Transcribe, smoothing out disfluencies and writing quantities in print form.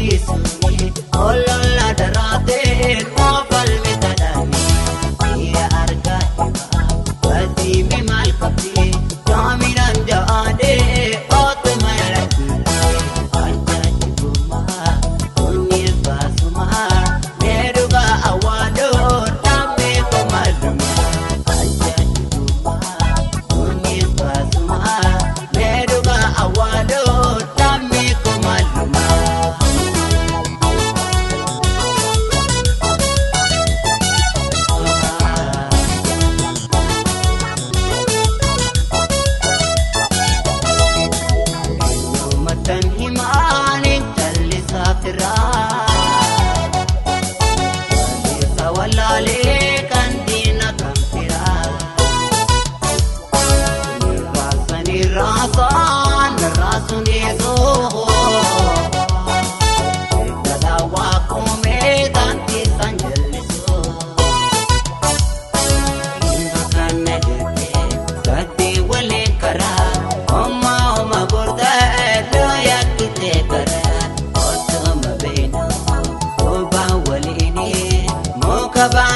Dhiisuni olola daraatee moofalme tadhaani dhiira argaa himaa badiime maal qabdi daaminaan ja'aadee ootuma lakkee ajaa'ibumaa kunni baasumaa meedugaa awwaadoo dhaabee komalumaa ajaa'ibumaa kunni baasumaa meedugaa awwaadoo dhaabee komalumaa. Uummattan himaaniin callisaa firaa. Walleessa wallaalee kan diina kan firaa. Raasanii raasaan raasuun eesoo. Eeggataa waa koomee daantiisaan jallisoo. Kana jettee gadi waliin karaa homaa homaa gordaa looyaa kitee karaa otoma beena obaa waliini muka baa.